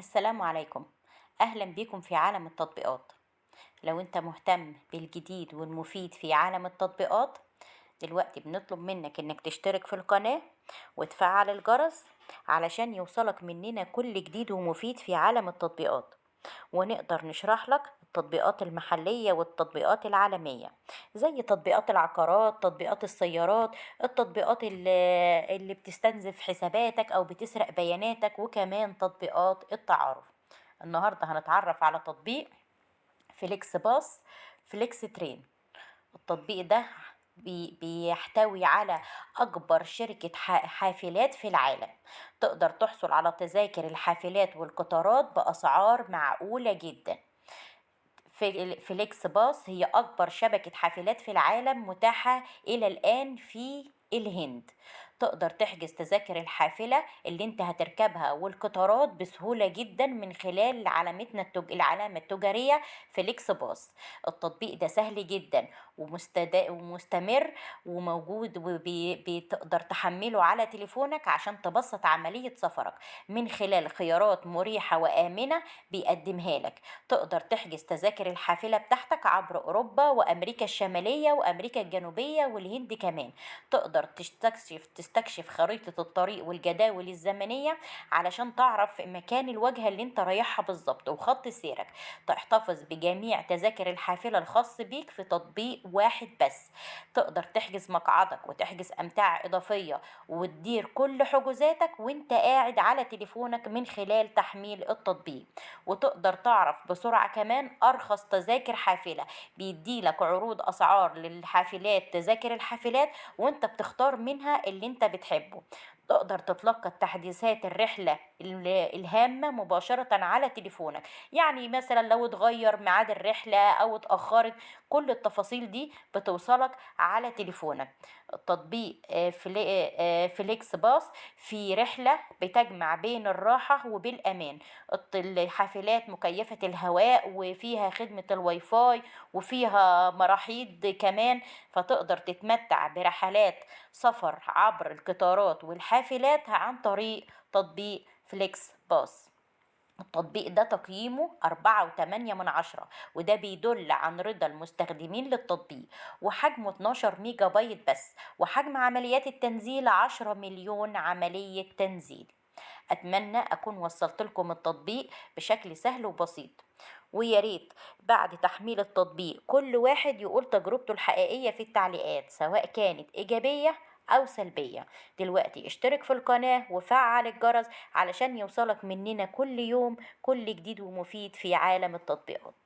السلام عليكم، أهلا بكم في عالم التطبيقات. لو أنت مهتم بالجديد والمفيد في عالم التطبيقات، دلوقتي بنطلب منك إنك تشترك في القناة وتفعل الجرس علشان يوصلك مننا كل جديد ومفيد في عالم التطبيقات، ونقدر نشرح لك التطبيقات المحلية والتطبيقات العالمية زي تطبيقات العقارات، تطبيقات السيارات، التطبيقات اللي بتستنزف حساباتك أو بتسرق بياناتك، وكمان تطبيقات التعارف. النهاردة هنتعرف على تطبيق Flix Bus Flix Train. التطبيق ده بيحتوي على أكبر شركة حافلات في العالم. تقدر تحصل على تذاكر الحافلات والقطارات بأسعار معقولة جدا. Flix Bus هي أكبر شبكة حافلات في العالم متاحة إلى الآن في الهند. تقدر تحجز تذاكر الحافلة اللي انت هتركبها والقطارات بسهولة جدا من خلال العلامة التجارية Flix Bus. التطبيق ده سهل جدا ومستمر وموجود، وبتقدر تحمله على تليفونك عشان تبسط عملية سفرك من خلال خيارات مريحة وآمنة بيقدمها لك. تقدر تحجز تذاكر الحافلة بتاعتك عبر أوروبا وأمريكا الشمالية وأمريكا الجنوبية والهند كمان. تقدر تستكشف خريطة الطريق والجداول الزمنية علشان تعرف مكان الوجهة اللي انت رايحها بالظبط وخط سيرك. تحتفظ بجميع تذاكر الحافلة الخاص بيك في تطبيق واحد بس. تقدر تحجز مقعدك وتحجز أمتعة إضافية وتدير كل حجوزاتك وانت قاعد على تليفونك من خلال تحميل التطبيق. وتقدر تعرف بسرعة كمان أرخص تذاكر حافلة، بيديلك عروض أسعار للحافلات، تذاكر الحافلات، وانت بتختار منها اللي انت بتحبه. تقدر تتلقى تحديثات الرحلة الهامة مباشرة على تليفونك، يعني مثلا لو اتغير ميعاد الرحلة أو اتأخرت، كل التفاصيل دي بتوصلك على تليفونك. التطبيق Flix Bus في رحلة بتجمع بين الراحة وبالأمان. الحافلات مكيفة الهواء وفيها خدمة الواي فاي وفيها مراحيض كمان، فتقدر تتمتع برحلات سفر عبر القطارات والحافلات عن طريق تطبيق Flix Bus. التطبيق ده تقييمه 4.8 من 10، وده بيدل عن رضا المستخدمين للتطبيق. وحجمه 12 ميجا بايت بس، وحجم عمليات التنزيل 10 مليون عملية تنزيل. أتمنى أكون وصلت لكم التطبيق بشكل سهل وبسيط، ويا ريت بعد تحميل التطبيق كل واحد يقول تجربته الحقيقية في التعليقات، سواء كانت إيجابية أو سلبية. دلوقتي اشترك في القناة وفعل الجرس علشان يوصلك مننا كل يوم كل جديد ومفيد في عالم التطبيقات.